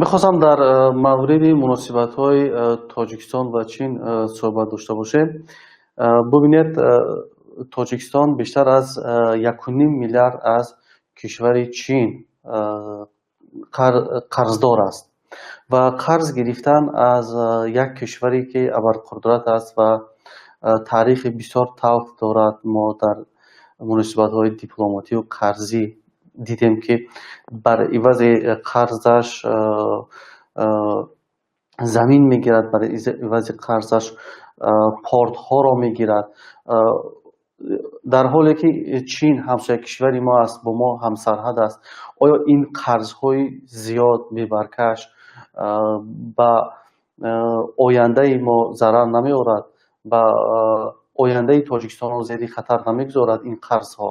Мехостам дар мавриди муносибатҳои Тоҷикистон ва Чин суҳбат дошта бошем. Бубинед, Тоҷикистон бештар аз 1,5 миллиард аз кишвари Чин қарздор аст ва қарз гирифтан аз як кишваре, ки абарқудрат аст ва таърихи бисёр талх дорад, мо дар муносибатҳои дипломатию қарзӣ дидем, ки бар ивази қарзаш замин мегирад, бар ивази қарзаш портҳоро мегирад, дар ҳоле ки Чин ҳамсоя кишвари мо аст, бо мо ҳамсарҳад аст. Оё ин қарзҳои зиёд бебаркаш ба ояндаи мо зарар намеорад, ба ояндаи Тоҷикистонро зери хатар намегузорад ин қарзҳо?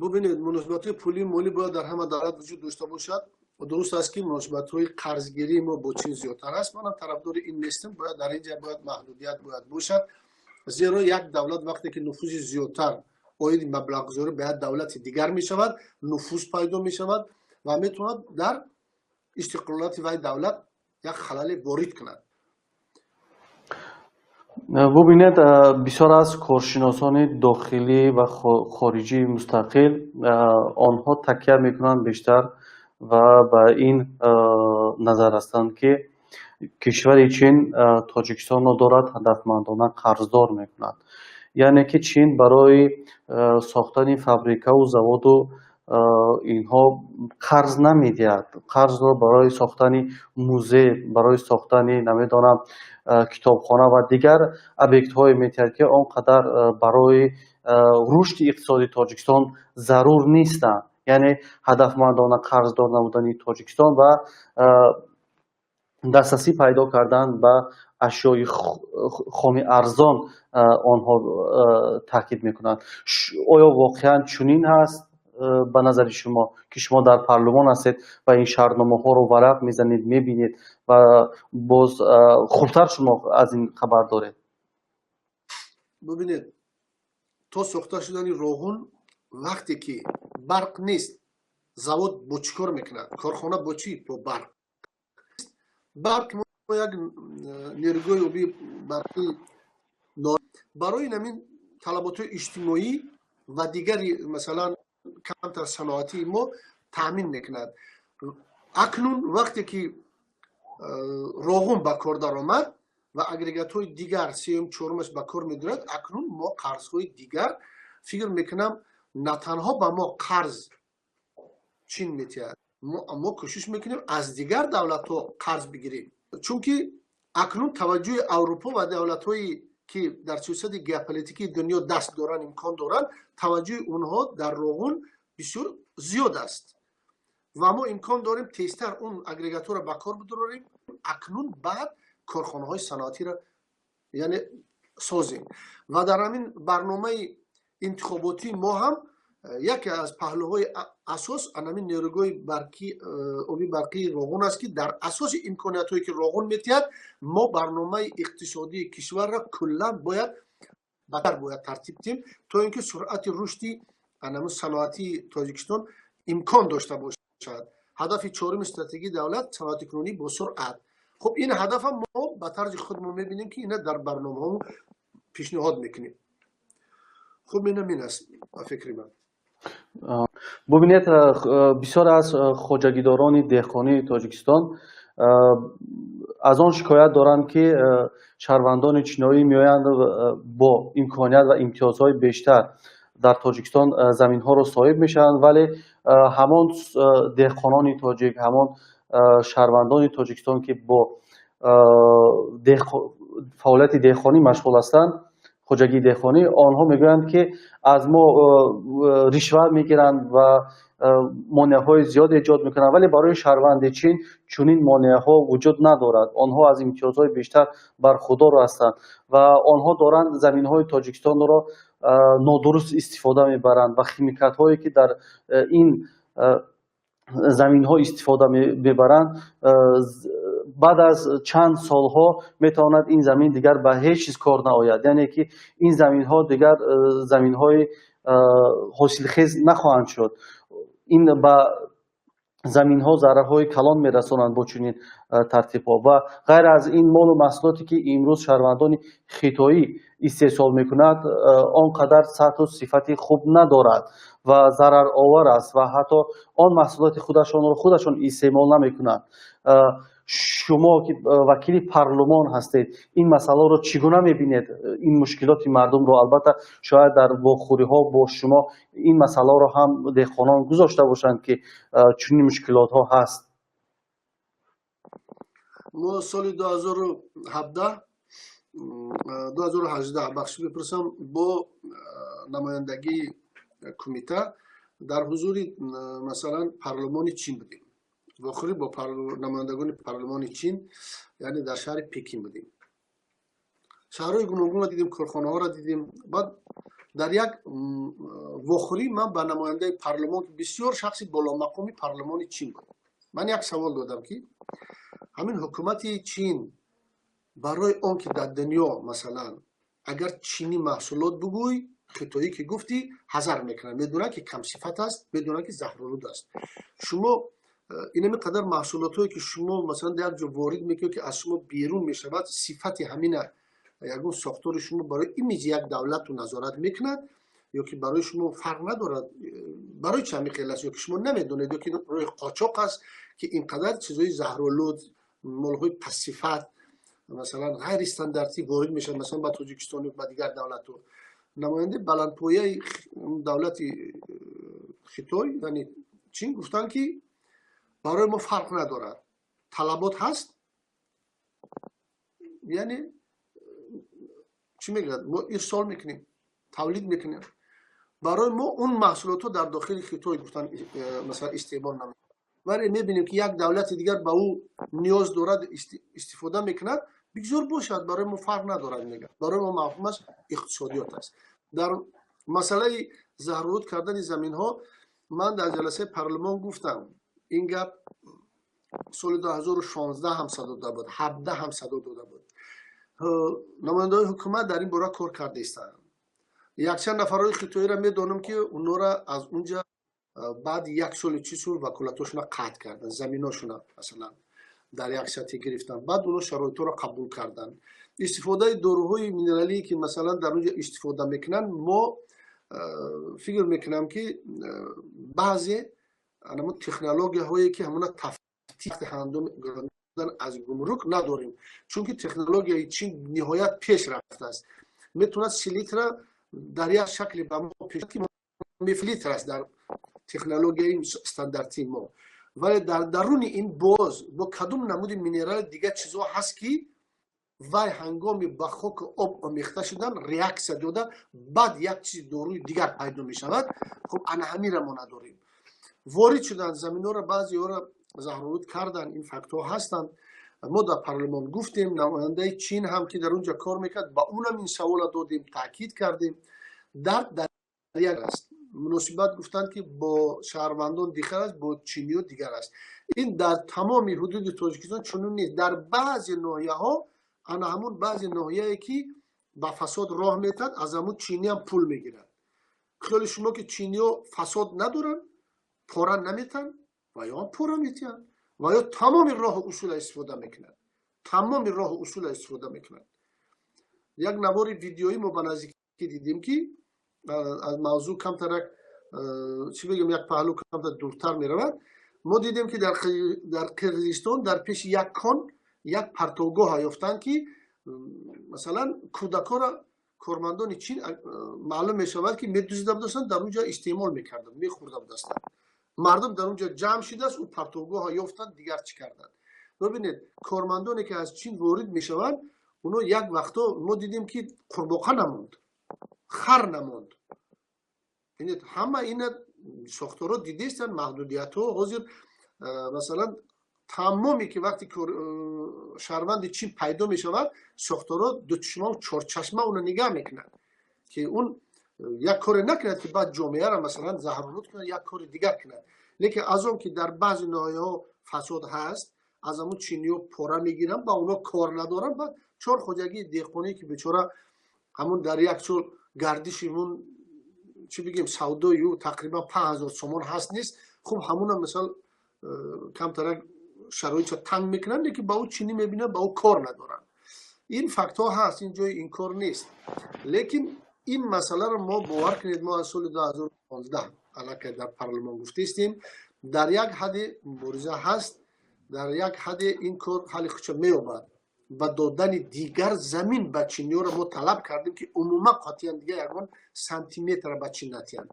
Бубинед, муносибатҳои пулию молӣ бояд дар ҳама давлат вуҷуд дошта бошад. Дуруст аст, ки муносибатҳои қарзгирии мо бо Чин зиёдтар аст. Манам тарафдори ин нестам. Бояд дар ин ҷа бояд маҳдудият бояд бошад, зеро як давлат вақте ки нуфузи зиёдтар оиди маблағгузорӣ ба як давлати дигар мешавад, нуфуз пайдо мешавад ва метавонад дар истиқлолияти вай давлат як халале ворид кунад. Бубинед, бисёр аз коршиносони дохилӣ ва хориҷии мустақил, онҳо такя мекунанд бештар ва ба ин назар ҳастанд, ки кишвари Чин Тоҷикистонро дорад ҳадафмандона қарздор мекунад, яъне ки Чин барои сохтани фабрикаву заводу инҳо қарз намедиҳад, қарзро барои сохтани музей, барои сохтани, намедонам, китобхона ва дигар объектҳое медиҳад, ки он қадар барои рушди иқтисодии Тоҷикистон зарур нестанд. Яъне ҳадафмандона қарздор намудани Тоҷикистон ва дастрасӣ пайдо кардан ба ашёи хоми арзон онҳо таъкид мекунанд. Оё воқеан чунин ҳаст ба назари шумо, ки шумо дар парлумон ҳастед ва ин шартномаҳоро варақ мезанед, мебинед ва боз хубтар шумо аз ин хабар доред? Бубинед, то сохта шудани Роғун, вақте ки барқ нест, завод бо чӣ кор мекунад, корхона бо чӣ? Бо барқ. Барқ мо як нерӯгоҳи оби барқӣ барои ҳамин талаботҳои иҷтимоӣ ва дигари, масалан, камтар саноатии мо таъмин мекунад. Акнун вақте ки Роғун ба кор даромад ва агрегатҳои дигар сеюм, чорумаш ба кор медорад, акнун мо қарзҳои дигар, фикр мекунам, на танҳо ба мо қарз Чин метиҳад, мо кӯшиш мекунем аз дигар давлатҳо қарз бигирем, чунки акнун таваҷҷӯҳи Аврупо ва давлатҳое, ки дар сиёсати геополитикии дунё даст доранд, имкон доранд, таваҷҷӯҳи онҳо дар Роғун бисёр зиёд аст ва мо имкон дорем тезтар он агрегатҳоро ба кор бидорем. Акнун баъд корхонаҳои саноатиро, яъне, созем ва дар ҳамин барномаи интихоботии мо ҳам яке аз паҳлӯҳои асос анамин нерӯгоҳи барқи оби барқии Роғун аст, ки дар асоси имкониятҳое, ки Роғун метиҳад, мо барномаи иқтисодии кишварро куллан бояд батар бояд тартиб диҳем, то ин ки суръати рушди анамин саноатии Тоҷикистон имкон дошта бошад. Ҳадафи чоруми стратегии давлат — саноатикунонӣ бо суръат. Хуб, ин ҳадафам мо ба тарзи худмо мебинем, ки ина дар барномаҳо пешниҳод мекунем. Хуб, инам ин аст ба фикри ман. Бубинед, бисёр аз хоҷагидорони деҳқонии Тоҷикистон аз он шикоят доранд, ки шаҳрвандони чиноӣ меоянд, бо имконият ва имтиёзҳои бештар Дар Тоҷикистон заминҳоро соҳиб мешаванд, вале ҳамон деҳқонони тоҷик, ҳамон шаҳрвандони Тоҷикистон, ки бо фаъолияти деҳқонӣ машғул ҳастанд, хоҷагии деҳқонӣ, онҳо мегӯянд, ки аз мо ришват мегиранд ва монеаҳои зиёд эҷод мекунанд, вале барои шаҳрванди Чин чунин монеаҳо вуҷуд надорад. Онҳо аз имтиёзҳои бештар бархурдор ҳастанд ва онҳо доранд заминҳои Тоҷикистонро нодуруст истифода мебаранд ва химикатҳое, ки дар ин заминҳо истифода мебаранд, баъд аз чанд солҳо метавонад ин замин дигар ба ҳеҷ чиз кор наояд, яъне ки ин заминҳо дигар заминҳои ҳосилхез нахоҳанд шуд. Ин ба заминҳо зарарҳои калон мерасонанд бо чунин тартибҳо. Ва ғайр аз ин, молу маҳсулоте, ки имрӯз шаҳрвандони хитоӣ истеҳсол мекунад, он қадар сатҳу сифати хуб надорад ва зараровар аст ва ҳатто он маҳсулоти худашонро худашон истеъмол намекунанд. Шумо, ки вакили парлумон ҳастед, ин масъаларо чӣ гуна мебинед, ин мушкилоти мардумро? Албатта, шояд дар вохӯриҳо бо шумо ин масъаларо ҳам деҳқонон гузошта бошанд, ки чунин мушкилотҳо ҳаст. Мо соли 2017, 2018, бахшиш мепурсам, бо намояндагии кумита дар ҳузури, масалан, парлумони Чин будем. Вохӯрӣ бо намояндагони парлумони Чин, яъне дар шаҳри Пекин будем. Шаҳрҳои гуногунро дидем, корхонаҳоро дидем. Баъд дар як вохӯрӣ ман ба намояндаи парлумон, бисёр шахси боломақоми парлумони Чин буд, ман як савол додам, ки ҳамин ҳукумати Чин барои он ки дар дунё, масалан, агар чинӣ маҳсулот бугӯй, хитоӣ ки гуфтӣ, ҳазар мекунанд, медонанд, ки камсифат аст, медонанд, ки заҳролуд аст. Шумо инами қадар маҳсулотҳое, ки шумо, масалан, як ҷо ворид мекунед, ки аз шумо берун мешавад, сифати ҳамина ягон сохтори шумо барои имиҷи як давлату назорат мекунад ё ки барои шумо фарқ надорад? Барои чи ҳамин хел аст? Ё ки шумо намедонед, ё ки роҳи қочоқ аст, ки ин қадар чизҳои заҳролуд, молҳои пастсифат, масалан, ғайристандартӣ ворид мешавад, масалан, ба Тоҷикистон ё ба дигар давлатҳо? Намояндаи баландпояи давлати Хитой, яъне Чин, гуфтанд, ки барои мо фарқ надорад, талабот ҳаст, яъне чӣ мегӯяд, мо ирсол мекунем, тавлид мекунем. Барои мо он маҳсулотҳо дар дохили Хитой, гуфтан, масалан, истеъмол намекунад, вале мебинем, ки як давлати дигар ба ӯ ниёз дорад, истифода мекунад, бигзор бошад, барои мо фарқ надорад, мегӯяд. Барои мо мафҳумаш иқтисодиёт аст. Дар масъалаи заҳролуд кардани заминҳо ман дар ҷаласаи парлумон гуфтам. Ин гап соли 2016 ҳам садо дода буд, 17 ҳам садо дода буд. Намояндаҳои ҳукумат дар ин бора кор карда истанд. Якчанд нафарҳои хитоиро медонам, ки онҳоро аз унҷа баъди як соли чи шуд, ваколатошона қатъ карданд, заминошона, масалан, дар як сатҳе гирифтанд. Баъд онҳо шароитҳоро қабул карданд. Истифодаи доруҳои минералие, ки, масалан, дар онҷа истифода мекунанд, мо фикр мекунам, ки баъзе ҳамон технологияҳое, ки ҳамона тафтиш аз гумрук надорем, чунки технологияи Чин ниҳоят пеш рафтааст, метавонад селитра дар як шакле ба мо ки мефлитр аст дар технологияи стандартии мо, вале дар даруни ин боз бо кадом намуди минерали дигар чизҳо ҳаст, ки вай ҳангоми ба хоку об омехта шудан, реаксия дода, баъд як чизи доруи дигар пайдо мешавад. Хуб, ана ҳамира мо надорем. Ворид шуданд, заминҳоро баъзеҳоро заҳролуд карданд, ин фактҳо ҳастанд. Мо дар парлумон гуфтем, намояндаи Чин ҳам, ки дар он ҷо кор мекард, ба унам ин савола додем, таъкид кардем. Дард дар як аст. Муносибат, гуфтанд, ки бо шаҳрвандон дигар аст, бо чиниё дигар аст. Ин дар тамоми ҳудуди Тоҷикистон чунин нест. Дар баъзе ноҳияҳо, ана ҳамун баъзе ноҳияе, ки ба фасод роҳ метаҳад, аз ҳамун чиниам пул мегирад. Хиёли шумо, ки чиниё фасод надоранд, пора наметаҳанд? Ва ё пора метиҳанд, ва ё тамоми роҳу усула истифода мекунанд, тамоми роҳу усула истифода мекунанд. Як навори видеоӣ мо ба наздикӣ дидем, ки аз мавзӯъ камтарак, чӣ бигем, як паҳлӯ камтар дуртар меравад. Мо дидем, ки дар Қирғизистон дар пеши як кон як партовгоҳа ёфтанд, ки, масалан, кӯдакҳоро Кормандони Чин, маълум мешавад, ки медузида будастанд, дар он ҷо истеъмол мекарданд, мехӯрда будастанд. Мардум дар он ҷо ҷамъ шидааст, ӯ партовгоҳа ёфтанд, дигар чӣ карданд? Бибинед, кормандоне ки аз Чин ворид мешаванд, оно як вақто мо дидем, ки қурбоқа намонд, хар намонд. Бинед, ҳама ина сохторҳо дидестанд, маҳдудиятҳо. Ҳозир, масалан, тамоме ки вақте шаҳрванди Чин пайдо мешавад, сохторҳо дучашмаву чорчашма уно нигаҳ мекунанд, ки он як коре накунад, ки баъд ҷомеаро, масалан, заҳролуд кунад, як кори дигар кунад. Лекин аз он ки дар баъзе ноҳияҳо фасод ҳаст, аз ҳамун чиниҳо пора мегиранд, ба онҳо кор надоранд. Баъд чор хоҷагии деҳқоние, ки бечора ҳамун дар як сол гардиши мун, чӣ бигем, савдои ӯ тақрибан 5000 сомон ҳаст, нест. Хуб, ҳамуна, мисал, камтарак шароитша танг мекунанд, лекин ба ӯ чинӣ мебинанд, ба ӯ кор надоранд. Ин фактҳо ҳаст, ин ҷои инкор нест. Лекин ин масъаларо мо, бовар кунед, мо аз соли 2015 аллакай дар парлумон гуфтаистем. Дар як ҳадди мубориза ҳаст, дар як ҳадде ин кор ҳалли худша меёбад. Ба додани дигар замин ба чиниёро мо талаб кардем, ки умуман, қатъиян дигар ягон сантиметра ба Чин натиҳанд,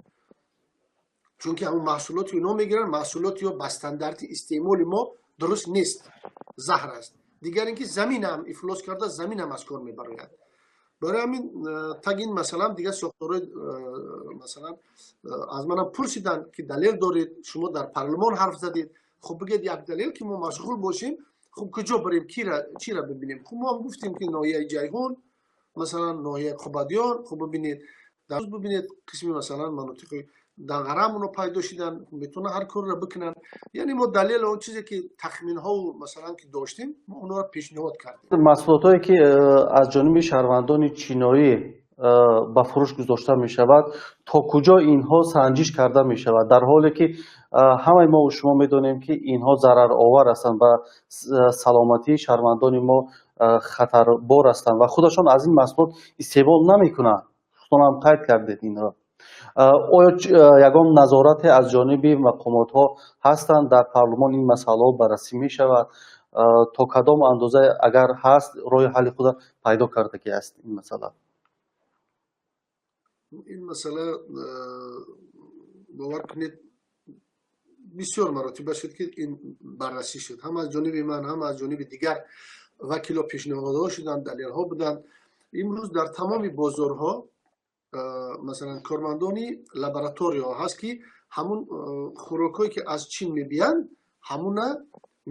чунки ҳамон маҳсулоти ино мегиранд, маҳсулоти ё ба стандарти истеъмоли мо дуруст нест, заҳр аст. Дигар ин ки заминам ифлос карда, заминам аз кор мебарояд. Барои ҳамин таги ин масъалаам дигар сохторҳои, масалан, аз манам пурсиданд, ки далел доред, шумо дар парлумон ҳарф задед, хуб, бигӯед як далел, ки мо машғул бошем. Хуб, куҷо барем, кира, чира бибинем? Хуб, мо ҳам гуфтем, ки ноҳияи Ҷайҳун, масалан, ноҳияи Қубадиён. Хуб, бибинед, дар бибинед қисми, масалан, манотиқи Данғарам оно пайдо шидан, метавонанд ҳар корро бикунанд. Яъне мо далел, он чизе ки тахминҳову, масалан, ки доштем, мо онҳоро пешниҳод кардем. Маҳсулотҳое ки аз ҷониби шаҳрвандони чиноӣ ба фурӯш гузошта мешавад, то куҷо инҳо санҷиш карда мешавад, дар ҳоле ки ҳамаи мо шумо медонем, ки инҳо зараровар ҳастанд, ба саломатии шаҳрвандони мо хатарбор ҳастанд ва худашон аз ин маҳсулот истеъмол намекунанд? Худтон қайд кардед инро. Оё ягон назорате аз ҷониби мақомотҳо ҳастанд? Дар парлумон ин масъалаҳо баррасӣ мешавад? То кадом андоза, агар ҳаст, роҳи ҳалли худа пайдо кардагӣ аст ин масъала? Ин масъала, бовар кунед, бисёр маротиба шуд, ки ин баррасӣ шуд, ҳам аз ҷониби ман, ҳам аз ҷониби дигар вакило. Пешниҳодҳо шуданд, далелҳо буданд. Имрӯз дар тамоми бозорҳо, масалан, кормандони лабораторияҳо ҳаст, ки ҳамун хӯрокҳое ки аз Чин мебиянд, ҳамуна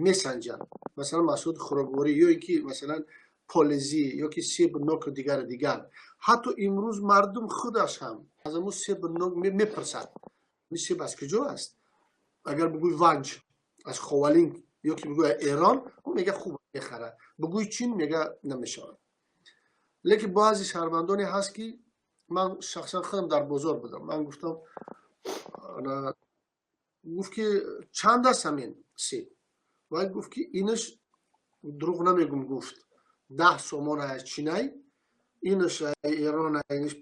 месанҷанд, масалан, маҳсулоти хӯрокворӣ ё ин ки, масалан, полезӣ ё ки себу ноку дигару дигар. Ҳатто имрӯз мардум худаш ҳам аз ҳамун себу нок мепурсад: ин себ аз куҷо аст? Агар бигӯй Ванҷ, аз Ховалинг ё ки бигӯй Эрон, ӯ мега хуб, мехарад. Бигӯй Чин, мега намешавад. Лекин баъзе шаҳрвандоне ҳаст, ки ман шахсан худам дар бозор будам, ман гуфтам, гуфт ки чанд аст ҳамин себ? Вай гуфт ки инаш, дурӯғ намегум, гуфт, 10 сомон аз Чинай, инаш ай Эрон, инаш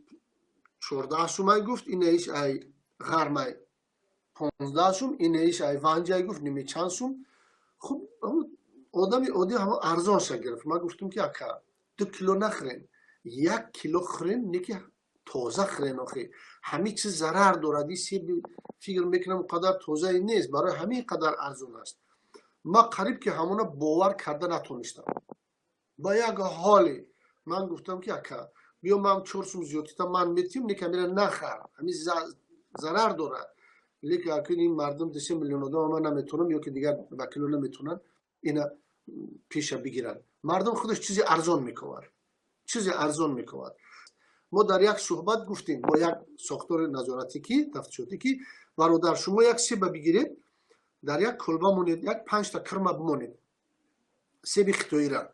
14 сумай гуфт, инаиш ай Ғармай 15 сум, инаиш ай Ванҷай гуфт, ниме чанд сум. Хуб, одами оддӣ ҳамо арзонша гирифт. Ман гуфтам, ки ака, 2 кило нахӯрен, 1 кило хӯрен, не ки тоза хӯрен. Охи ҳамин чиз зарар дорад. Ин себ, фикр мекунам, қадар тозае нест, барои ҳамин қадар арзон аст. Ман қариб ки ҳамона бовар карда натонистам. Ба як ҳоле ман гуфтам, ки ака, биё, ман 4 сум зиёдтита ман метиҳам, не ки ҳамира нахар, ҳамин зарар дорад. Лекин акун ин мардум, 2-3 миллион одам, ман наметавонам ё ки дигар вакило наметавонанд ина пеша бигиранд. Мардум худаш чизи арзон мековад, чизи арзон мековад. Мо дар як суҳбат гуфтем бо як сохтори назоратӣ, ки тафтишотӣ, ки бародар, шумо як себа бигиред, дар як кулба монед, як панҷта кирма бимонед, себи хитоира.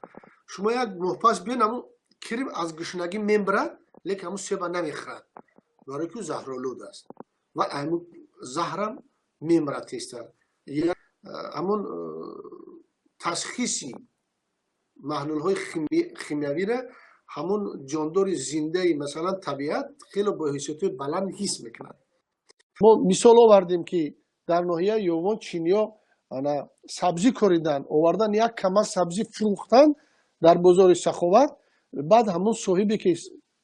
Шумо як моҳ пас биён, ҳамун кирм аз гушнагӣ мембирад, лекин ҳамун себа намехӯрад, барои ки заҳролуд аст ва ҳамун заҳрам мемирад тезтар. Ҳамун ташхиси маҳлулҳои химиявиро ҳамун ҷондори зиндаи, масалан, табиат хеле бо ҳиссиётҳои баланд ҳис мекунад. Мо мисол овардем, ки дар ноҳияи Ёвон чиниё ана сабзӣ коридан, овардан, як кама сабзӣ фурӯхтан дар бозори Саховат. Баъд ҳамун соҳибе ки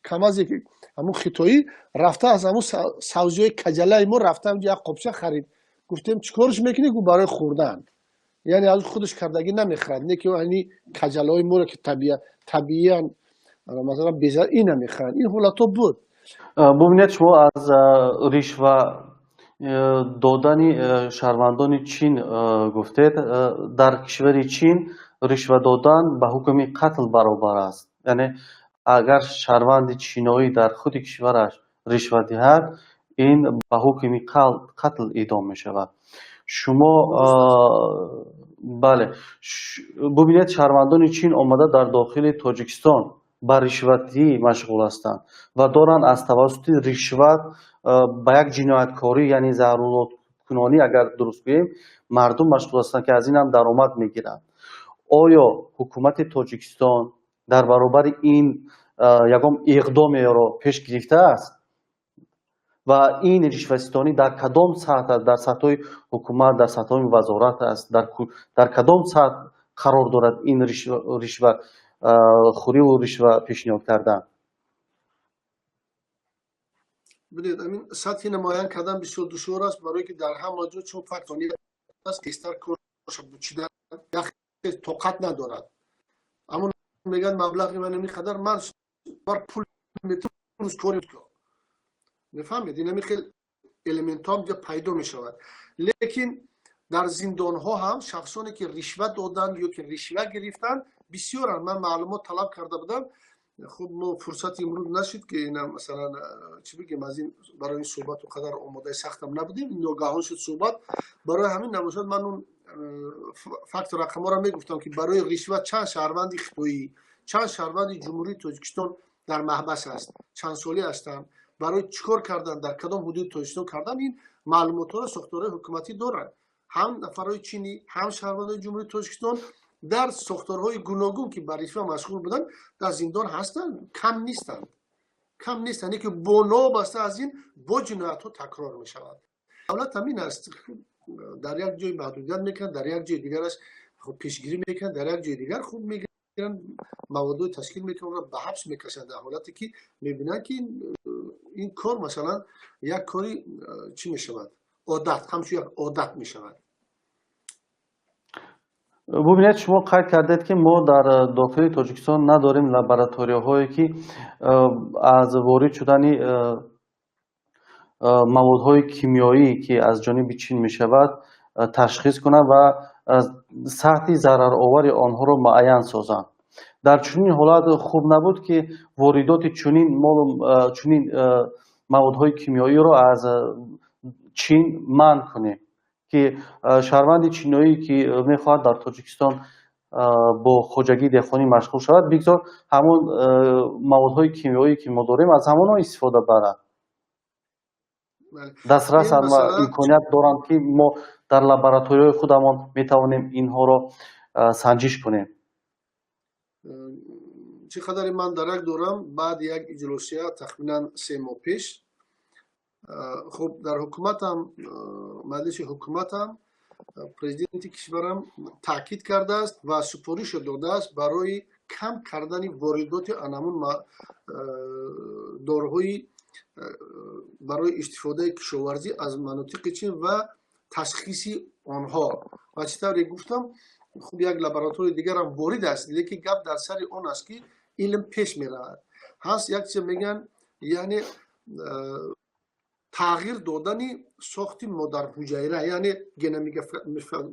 Камазе ки ҳамун хитоӣ рафта, аз ҳамун савзиҳои каҷалаи мо рафта, як қопча харид. Гуфтем, чӣ корш мекунӣ? Гуфт, барои хӯрдан. Яъне аз худаш кардагӣ намехӯрад, не ки ани каҷалаҳои моро, ки табииян, масалан, безар, ина мехӯранд. Ин ҳолатҳо буд. Бубинед, шумо аз ришва додани шаҳрвандони Чин гуфтед. Дар кишвари Чин ришва додан ба ҳукми қатл баробар аст, яъне агар шаҳрванди чиноӣ дар худи кишвараш ришва диҳад, ин ба ҳукми қатл эъдом мешавад. Шумо, бале, бубинед, шаҳрвандони Чин омада дар дохили Тоҷикистон ба ришватдиҳӣ машғул ҳастанд ва доранд аз тавассути ришват ба як ҷинояткорӣ, яъне заҳролудкунонӣ, агар дуруст гӯем, мардум машғул ҳастанд, ки аз ин ҳам даромад мегиранд. Оё ҳукумати Тоҷикистон дар баробари ин ягон иқдомеро пеш гирифтааст ва ин ришваситонӣ дар кадом сатҳ аст? Дар сатҳҳои ҳукумат, дар сатҳҳои вазорат аст, дар кадом сатҳ қарор дорад ин ришвахӯриву ришва пешниҳод кардан? Бинед, ҳамин сатҳи намоян кардан бисёр душвор аст, барое ки дар ҳама ҷо чун фактони аст, тезтар корша бучидан як тоқат надорад. Аммо мегӯянд, маблағи ман ин қадар, ман бар пул рӯз кори мефаҳмед. Инами хел элементҳо ҳам пайдо мешавад. Лекин дар зиндонҳо ҳам шахсоне ки ришва доданд ё ки ришва гирифтанд, бисёранд. Ман маълумот талаб карда будам. Хуб, мо фурсати имрӯз нашид, ки ина, масалан, чӣ бигем, аз ин барои ин суҳбат он қадар омодаи сахтам набудем, ногаҳон шуд суҳбат. Барои ҳамин набошад, ман он факту рақамҳоро мегуфтам, ки барои ришва чанд шаҳрванди хитоӣ, чанд шаҳрванди Ҷумҳурии Тоҷикистон дар маҳбас аст, чанд солӣ ҳастанд, барои чӣ кор кардан, дар кадом ҳудуди Тоҷикистон кардан. Ин маълумотҳоро сохторҳои ҳукуматӣ доранд. Ҳам нафарҳои чинӣ, ҳам шаҳрвандони Ҷумҳурии Тоҷикистон дар сохторҳои гуногун, ки ба ришва машғул буданд, дар зиндон ҳастанд. Кам нестанд, кам нестанд, ки бо новобаста аз ин бо ҷиноятҳо такрор мешавад. Давлат ҳамин аст: дар як ҷой маҳдудият мекунад, дар як ҷои дигараш хуб пешгирӣ мекунад, дар як ҷои дигар хуб мегиранд, маводҳои ташкил мекунанд, ба ҳабс мекашанд, дар ҳолате ки мебинанд, ки ин кор, масалан, як кори чӣ мешавад, одат, ҳамчун як одат мешавад. Бубинед, шумо қайд кардед, ки мо дар дохили Тоҷикистон надорем лабораторияҳое, ки аз ворид шудани маводҳои кимиёӣ, ки аз ҷониби Чин мешавад, ташхис кунанд ва сатҳи зараровари онҳоро муайян созанд. Дар чунин ҳолат хуб набуд, ки воридоти чунин молу чунин маводҳои кимиёиро аз Чин манъ кунем, ки шаҳрванди чиноӣ, ки мехоҳад дар Тоҷикистон бо хоҷагии деҳқонӣ машғул шавад, бигзор ҳамон маводҳои кимиёӣ, ки мо дорем, аз ҳамонҳо истифода барад? Дастрасанд ва имконият доранд, ки мо дар лабораторияҳои худамон метавонем инҳоро санҷиш кунем. Чӣ қадаре ман дарак дорам, баъди як иҷлосия тахминан 3 моҳ пеш, хуб, дар ҳукуматам, маҷлиси ҳукуматам, президенти кишварам таъкид кардааст ва супоришо додааст барои кам кардани воридоти анамун доруҳои барои истифодаи кишоварзӣ аз манотиқи Чин ва ташхиси онҳо. Ва чӣ тавре гуфтам, хуб, як лабораторияи дигарам ворид аст, лекин гап дар сари он аст, ки илм пеш меравад. Ҳаст як чиз мегӯянд, яъне тағйир додани сохти модарҳуҷайра, яъне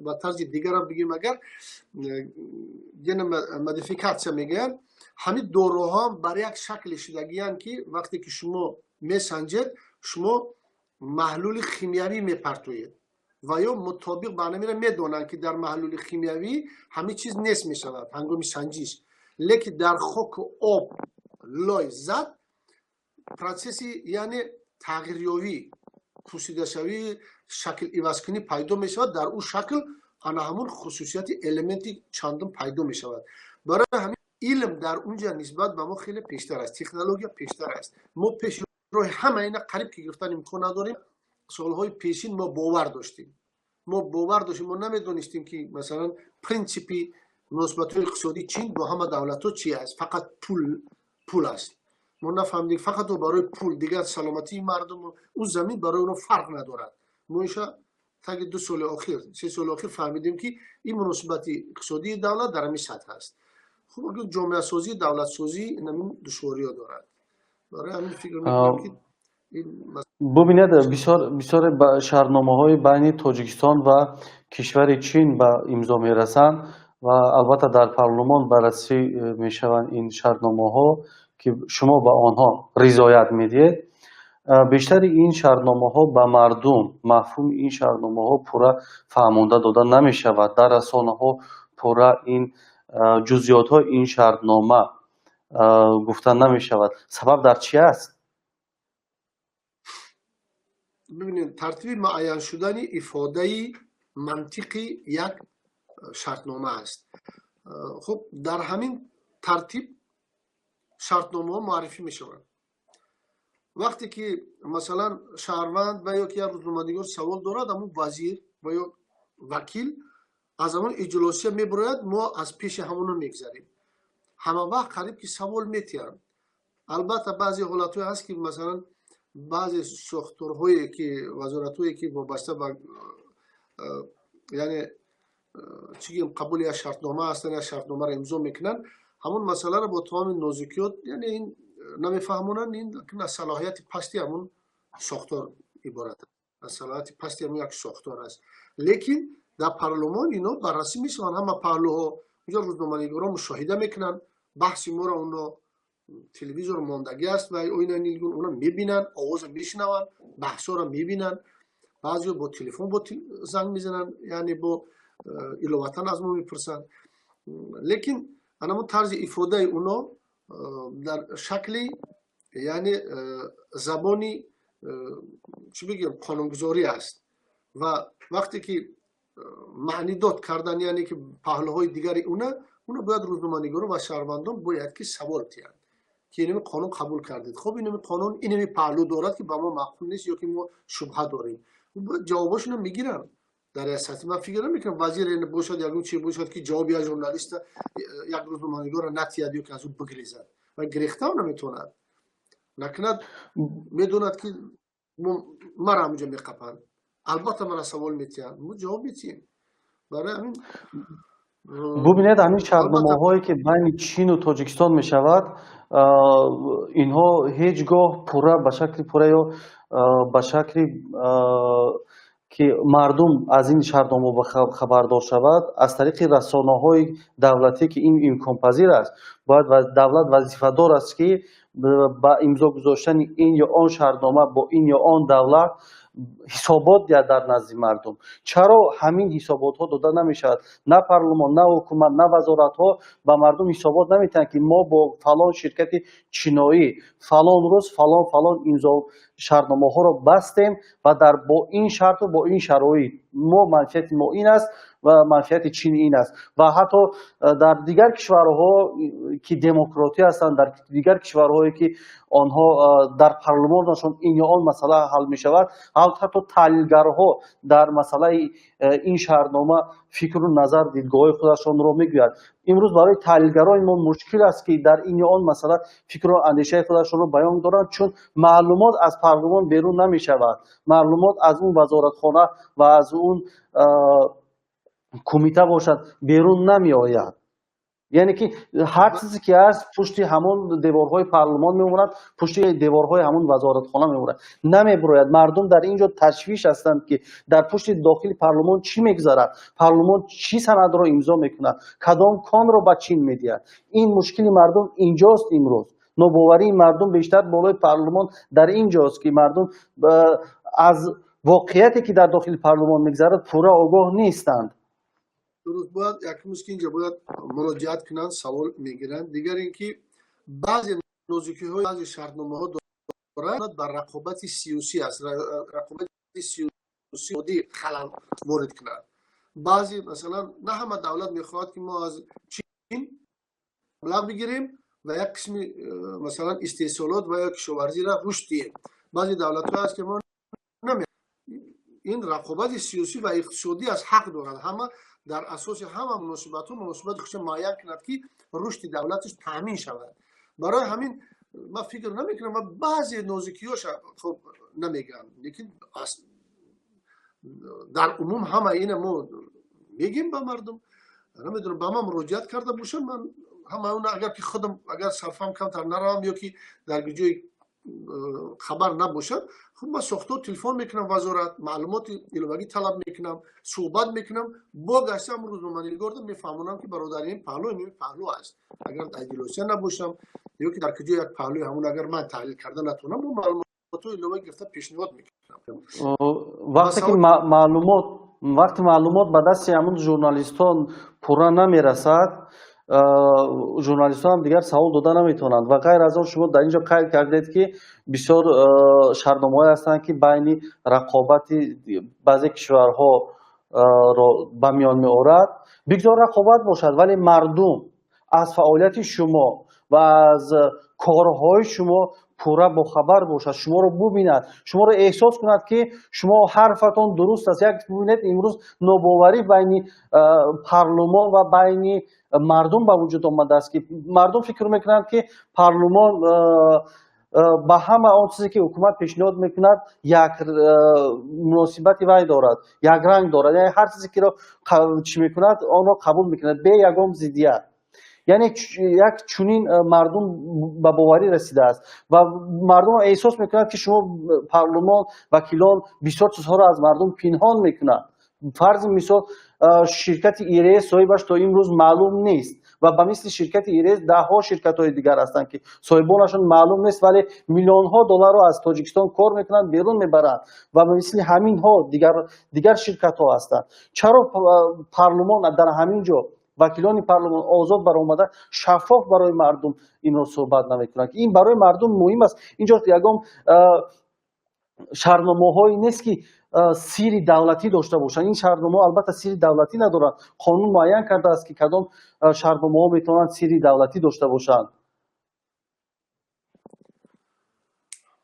ба тарзи дигарам бигем агар, геномодификация мегӯянд. Ҳамин доруҳо бар як шакле шудагиянд, ки вақте ки шумо месанҷед, шумо маҳлули химиявӣ мепартоед ва ё мутобиқ ба ҳаминро медонанд, ки дар маҳлули химиявӣ ҳамин чиз нест мешавад ҳангоми санҷиш, лекин дар хоку об лой зад, процесси, яъне тағйирёвӣ, пӯсидашавӣ, шакл ивазкунӣ пайдо мешавад. Дар ӯ шакл ана ҳамун хусусияти элементи чандум пайдо мешавад. Барои ҳамин илм дар унҷа нисбат ба мо хеле пештар аст, технология пештар аст. Мо пеши роҳи ҳама ина қариб ки гирифтан имкон надорем. Солҳои пешин мо бовар доштем, мо бовар доштем, мо намедонистем, ки, масалан, принсипи муносибатҳои иқтисодии Чин бо ҳама давлатҳо чи аст. Фақат пул, пул аст. Мо нафаҳмидем, фақат барои пул, дигар саломатии мардум, ӯ замин барои онҳо фарқ надорад. Мо иша таги 2 соли охир, 3 соли охир фаҳмидем, ки ин муносибати иқтисодии давлат дар ҳамин сатҳ аст. Хуб, ҷомеасозӣ, давлатсозӣ инамин душвориҳо дорад. Барои ҳамин фикр мекунам, ки Бубинед, бисёре шартномаҳои байни Тоҷикистон ва кишвари Чин ба имзо мерасанд ва албатта дар парлумон баррасӣ мешаванд ин шартномаҳо, ки шумо ба онҳо ризоят медиҳед. Бештари ин шартномаҳо ба мардум мафҳуми ин шартномаҳо пурра фаҳмонда дода намешавад. Дар расонаҳо пурра ин ҷузъиётҳои ин шартнома гуфта намешавад. Сабаб дар чӣ аст? Бибинед, тартиби муайян шудани ифодаи мантиқи як шартнома аст. Хуб, дар ҳамин тартиб шартномаҳо муаррифӣ мешаванд. Вақте ки, масалан, шаҳрванд ва ё ки як рӯзноманигор савол дорад, ҳамун вазир ва ё вакил аз ҳамон иҷлосия мебарояд, мо аз пеши ҳамоно мегзарем. Ҳама вақт қариб ки савол метиҳанд. Албатта, баъзе ҳолатҳое ҳаст, ки, масалан, баъзе сохторҳое ки, вазоратҳое ки вобаста ба, яъне, чӣ гӯем, қабули як шартнома ҳастанд, як шартномаро имзо мекунанд, ҳамон масъаларо бо тамоми нозукиёт, яъне, ин намефаҳмонанд. Ин аз салоҳияти пасти ҳамон сохтор иборат аст, аз салоҳияти пасти ҳамон як сохтор аст. Лекин дар парлумон ино баррасӣ мешаванд, ҳама паҳлӯҳо. Унҷо рӯзноманигорон мушоҳида мекунанд баҳси моро, оно телевизор мондагӣ аст ва оина нилгун, оно мебинанд, овозро мешунаванд, баҳсҳоро мебинанд. Баъзеҳо бо телефон бо занг мезананд, яъне бо иловатан аз мо мепурсанд. Лекин анамон тарзи ифодаи оно дар шакли, яъне, забони, чӣ бигӯем, қонунгузорӣ аст. Ва вақте ки маънидод кардан, яъне ки паҳлӯҳои дигари уна бояд рӯзноманигорон ва шаҳрвандон бояд ки савол диҳанд, ки инами қонун қабул кардед, хуб, инами қонун инами паҳлӯ дорад, ки ба мо маъқул нест ё ки мо шубҳа дорем, бояд ҷавобошонро мегиранд дар як сатҳ. Ман фикр намекунам вазир бошад, ягон чи бошад, ки ҷавоби як журналиста, як рӯзноманигорро натиҳад ё ки аз ӯ бигрезад. Ва гирехтаам наметавонад накунад, медонад, ки мара ҳамунҷо меқапанд. Албатта, мара савол метиҳанд, мо ҷавоб метиҳем. Барои ҳамин Бубинед, ҳамин шартномаҳое, ки байни Чину Тоҷикистон мешавад, инҳо ҳеҷ гоҳ пурра, ба шакли пурра ё ба шакли ки мардум аз ин шартнома хабардор шавад, аз тариқи расонаҳои давлатӣ, ки ин имконпазир аст, бояд давлат вазифадор аст, ки ба имзо гузоштани ин ё он шартнома бо ин ё он давлат ҳисобот диҳад дар назди мардум. Чаро ҳамин ҳисоботҳо дода намешавад? На парлумон, на ҳукумат, на вазоратҳо ба мардум ҳисобот наметиҳанд, ки мо бо фалон ширкати чиноӣ фалон рӯз фалон фалон имзо шартномаҳоро бастем ва дар бо ин шарту бо ин шароит мо манфиати мо ин аст ва манфиати Чин ин аст. Ва ҳатто дар дигар кишварҳо, ки демократӣ ҳастанд, дар дигар кишварҳое, ки онҳо дар парлумонашон ин ё он масъала ҳал мешавад, ҳатто таҳлилгарҳо дар масъалаи ин шартнома фикру назар, дидгоҳҳои худашонро мегӯяд. Имрӯз барои таҳлилгарони мо мушкил аст, ки дар ин ё он масъала фикру андешаи худашонро баён доранд, чун маълумот аз парлумон берун намешавад, маълумот аз он вазоратхона ва аз он кумита бошад, берун намеояд. Яъне ки ҳар чизе ки ҳаст, пушти ҳамон деворҳои парлумон мемонад, пушти деворҳои ҳамон вазоратхона мемонад, намебурояд. Мардум дар ин ҷо ташвиш ҳастанд, ки дар пушти дохили парлумон чӣ мегузарад, парлумон чӣ санадро имзо мекунад, кадом конро ба Чин медиҳад. Ин мушкили мардум инҷост. Имрӯз нобоварии мардум бештар болои парлумон дар ин ҷост, ки мардум аз воқеияте, ки дар дохили парлумон мегузарад, пурра огоҳ нестанд. Дуруст, бояд якумш ки инҷа бояд муроҷиат кунанд, савол мегиранд. Дигар ин ки баъзе нозукиҳои баъзе шартномаҳо дорад, бар рақобати сиёсӣ аст, рақобати сиёсӣ халал ворид кунад. Баъзе, масалан, на ҳама давлат мехоҳад, ки мо аз Чин маблағ бигирем ва як қисми, масалан, истеҳсолот ва ё кишоварзиро рушд диҳем. Баъзе давлатҳо ҳаст, ки мо ин рақобати сиёсӣ ва иқтисодӣ аз ҳақ дорад, ҳама дар асоси ҳама муносибатҳо муносибати худша муайян кунад, ки рушди давлаташ таъмин шавад. Барои ҳамин Ман фикр намекунам ва баъзе нозикиёша хуб намегӯям, лекин дар умум ҳама ина мо мегем ба мардум. Намедонам, ба ман муроҷиат карда бошам, ман ҳама он, агар ки худам агар сарфам камтар наравам ё ки дар ҷои хабар набошад, хуб, ман сохтор телефон мекунам, вазорат маълумоти иловагӣ талаб мекунам, суҳбат мекунам бо гаштам рӯзноманигорда, мефаҳмонам, ки бародар, ин паҳлу, ин паҳлу аст. Агар иҷлосия набошам ё ки дар куҷо як паҳлуи ҳамун агар ман таҳлил карда натавонам, бо маълумотҳои иловагӣ гирифта пешниҳод мекунам. Вақте ки маълумот, вақте маълумот ба дасти ҳамун журналистон пурра намерасад, журналистон ҳам дигар савол дода наметавонанд. Ва ғайр аз он, шумо дар ин ҷо қайд кардед, ки бисёр шартномаҳое ҳастанд, ки байни рақобати баъзе кишварҳоро ба миён меорад. Бигзор рақобат бошад, вале мардум аз фаъолияти шумо ва аз корҳои шумо пурра бохабар бошад, шуморо бубинад, шуморо эҳсос кунад, ки шумо ҳарфатон дуруст аст. Як бубинед, имрӯз нобоварӣ байни парлумон ва байни мардум ба вуҷуд омадааст, ки мардум фикр мекунанд, ки парлумон ба ҳама он чизе, ки ҳукумат пешниҳод мекунад, як муносибати вай дорад, якранг дорад, яъне ҳар чизе киро чӣ мекунад, онро қабул мекунад бе ягон зиддият. Яъне як чунин мардум ба боварӣ расидааст ва мардум эҳсос мекунад, ки шумо, парлумон, вакилон бисёр чизҳоро аз мардум пинҳон мекунанд. Фарзи мисол, ширкати ИРС соҳибаш то имрӯз маълум нест ва ба мисли ширкати ИРС даҳҳо ширкатҳои дигар ҳастанд, ки соҳибонашон маълум нест, вале миллионҳо долларро аз Тоҷикистон кор мекунанд, берун мебаранд ва ба мисли ҳаминҳо дигар ширкатҳо ҳастанд. Чаро парлумон дар ҳамин ҷо, вакилони парлумон озод баромада, шаффоф барои мардум инро суҳбат намекунанд, ки ин барои мардум муҳим аст? Инҷо ягон шартномаҳое нест, ки сири давлатӣ дошта бошанд. Ин шартномаҳо албатта сири давлатӣ надоранд. Қонун муайян кардааст, ки кадом шартномаҳо метавонанд сири давлатӣ дошта бошанд.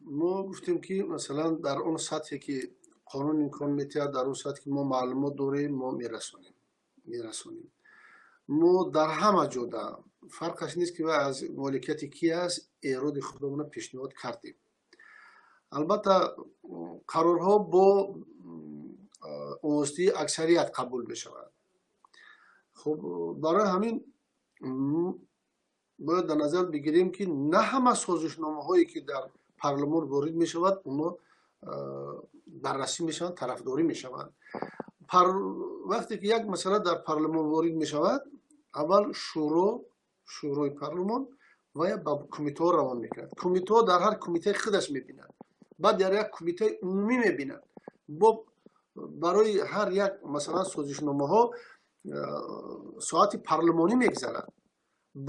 Мо гуфтем, ки масалан дар он сатҳе, ки қонун имкон метиҳад, дар он сатҳе, ки мо маълумот дорем, мо мерасонем. Мо дар ҳама ҷода, фарқаш нест, ки вай аз моликияти ки аст, эроди худамона пешниҳод кардем. Албатта, қарорҳо бо овозии аксарият қабул мешавад. Хуб, барои ҳамин бояд дар назар бигирем, ки на ҳама созишномаҳое, ки дар парлумон ворид мешавад, онҳо баррасӣ мешаванд, тарафдорӣ мешаванд. Вақте ки як масъала дар парлумон ворид мешавад, аввал шӯрои парлумон ва ба кумитаҳо равон мекунад. Кумитаҳо дар ҳар кумитаи худаш мебинад, баъд дар як кумитаи умумӣ мебинад. Бо барои ҳар як масалан созишномаҳо соати парлумонӣ мегзарад,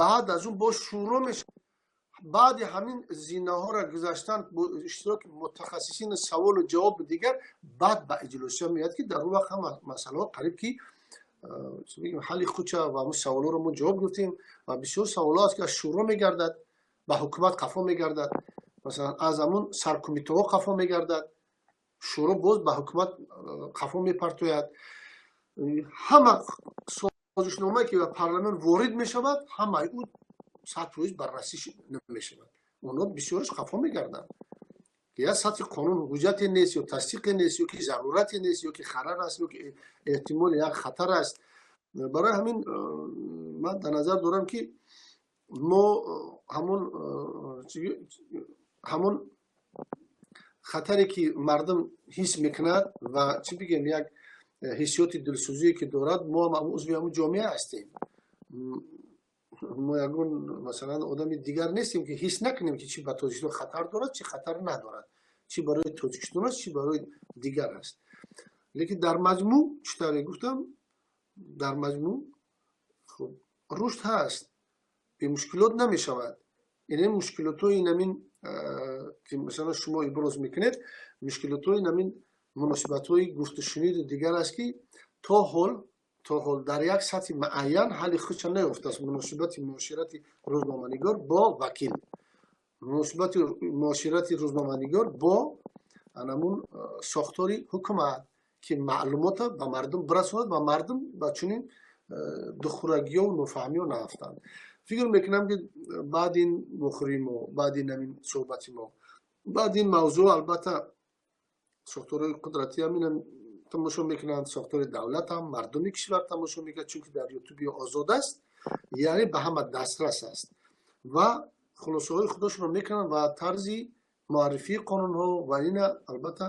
баъд аз он боз шӯро мешавад. Баъди ҳамин зинаҳоро гузаштан бо иштироки мутахассисини саволу ҷавобу дигар, баъд ба иҷлосия меояд, ки дар он вақт ҳама масъалаҳо қариб ки ҳалли худша ва ҳамун саволҳоро мо ҷавоб гуфтем. Ва бисёр саволҳо аст, ки аз шӯро мегардад, ба ҳукумат қафо мегардад, масалан аз ҳамун саркумитаҳо қафо мегардад, шӯро боз ба ҳукумат қафо мепартояд. Ҳама созишномае, ки ба парламент ворид мешавад, ҳамаи ӯ 100% баррасӣ намешавад, онҳо бисёраш қафо мегарданд. Я сатҳи қонун ҳуҷҷате нест, ё тасдиқе нест, ё ки зарурате нест, ё ки харар аст, ё ки эҳтимоли як хатар аст. Барои ҳамин ман дар назар дорам, ки мо ҳамон хатаре, ки мардум ҳис мекунад ва чӣ бигем, як ҳиссиёти дилсӯзие, ки дорад, мо ҳам узви ҳамун ҷомеа ҳастем. Мо ягон масалан одами дигар нестем, ки ҳис накунем, ки чӣ ба Тоҷикистон хатар дорад, чӣ хатар надорад, чӣ барои Тоҷикистон аст, чӣ барои дигар аст. Лекин дар маҷмӯъ, чӣ тавре гуфтам, дар маҷмӯъ хуб рушд ҳаст, бемушкилот намешавад. Ин мушкилотҳои инамин, ки масалан шумо иброз мекунед, мушкилотҳои инамин муносибатҳои гуфтушуниду дигар аст, ки то ҳол дар як сатҳи муайян ҳалли худша наёфтааст. Муносибати муоширати рӯзноманигор бо вакил, муносибати муоширати рӯзноманигор бо анамун сохтори ҳукумат, ки маълумота ба мардум бирасонад ва мардум ба чунин Духурагиёву нофаҳмиё наафтанд. Фикр мекунам, ки баъди ин вохӯрии мо, баъди ин ҳамин суҳбати мо, баъди ин мавзӯъ, албатта, сохторҳои қудратӣ ҳам ина тамошо мекунанд, сохтори давлат ҳам, мардуми кишвар тамошо мекунад, чунки дар Ютуби озод аст, яъне ба ҳама дастрас аст, ва хулосаҳои худашонро мекунанд ва тарзи муаррифии қонунҳо ва ина, албатта,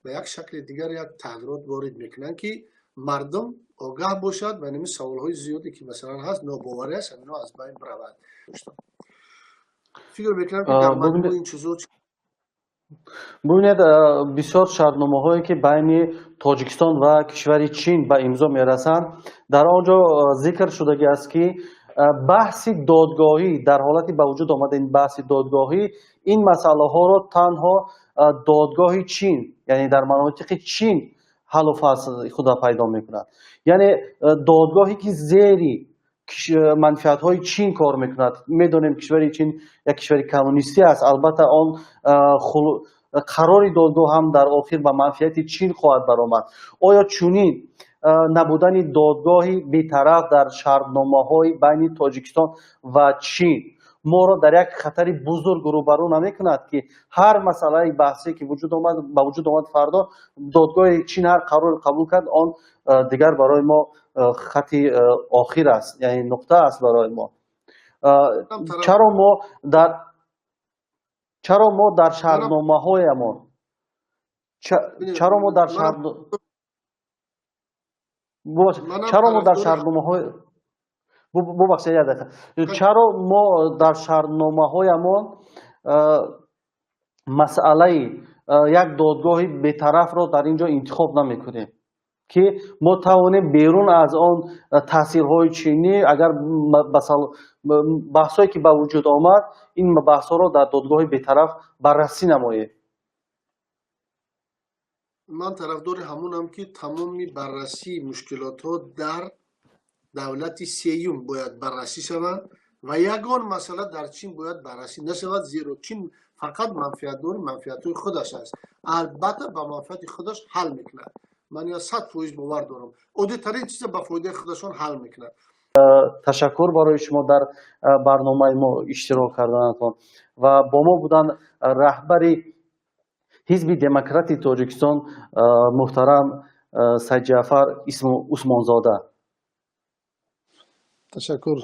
ба як шакли дигар як тағйирот ворид мекунанд, ки мардум огаҳ бошад ва инами саволҳои зиёде, ки масалан ҳаст, нобоварӣ аст, ҳамино аз байн биравад. Фикр мекунам, ки дар маҷмӯъ ин чизо. Бубинед, бисёр шартномаҳое, ки байни Тоҷикистон ва кишвари Чин ба имзо мерасанд, дар он ҷо зикр шудагӣ аст, ки баҳси додгоҳӣ, дар ҳолати ба вуҷуд омадани баҳси додгоҳӣ, ин масъалаҳоро танҳо додгоҳи Чин, яъне дар манотиқи Чин ҳаллу фасл худа пайдо мекунад. Яъне додгоҳе, ки зери манфиатҳои Чин кор мекунад. Медонем, кишвари Чин як кишвари коммунистӣ аст. Албатта, он қарори додгоҳ ҳам дар охир ба манфиати Чин хоҳад баромад. Оё чунин набудани додгоҳи бетараф дар шартномаҳои байни Тоҷикистон ва Чин моро дар як хатари бузург рӯбарӯ намекунад, ки ҳар масъалаи баҳсие, ки ба вуҷуд омад, фардо додгоҳи Чин ҳар қароре қабул кард, он дигар барои мо хати охир аст, яъне нуқта аст барои мо? Чаро мо дар шартномаҳоямон, чаро мо дар шартномаҳои, бубахшед, як дақиқа, чаро мо дар шартномаҳоямон масъалаи як додгоҳи бетарафро дар ин ҷо интихоб намекунем, ки мо тавонем берун аз он таъсирҳои чинӣ, агар баҳсҳое, ки ба вуҷуд омад, ин баҳсҳоро дар додгоҳи бетараф баррасӣ намоем? Ман тарафдори ҳамонам, ки тамоми баррасии мушкилотҳо дар давлати сеюм бояд баррасӣ шавад ва ягон масъала дар Чин бояд баррасӣ нашавад, зеро Чин фақат манфиатдори манфиатҳои худаш аст. Албатта, ба манфиати худаш ҳал мекунад. Ман ина 100% бовар дорам, оддитарин чиза ба фоидаи худашон ҳал мекунад. Ташаккур барои шумо дар барномаи мо иштирок карданатон. Ва бо мо буданд раҳбари Ҳизби Демократи Тоҷикистон муҳтарам Сайдҷаъфар Усмонзода. Ташаккур,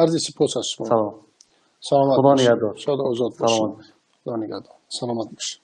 арзи сипос аз шумо. Салом. Саломат. Худо нигаҳдор. Шоду озод бошед. Худо нигаҳдор, саломат бошед.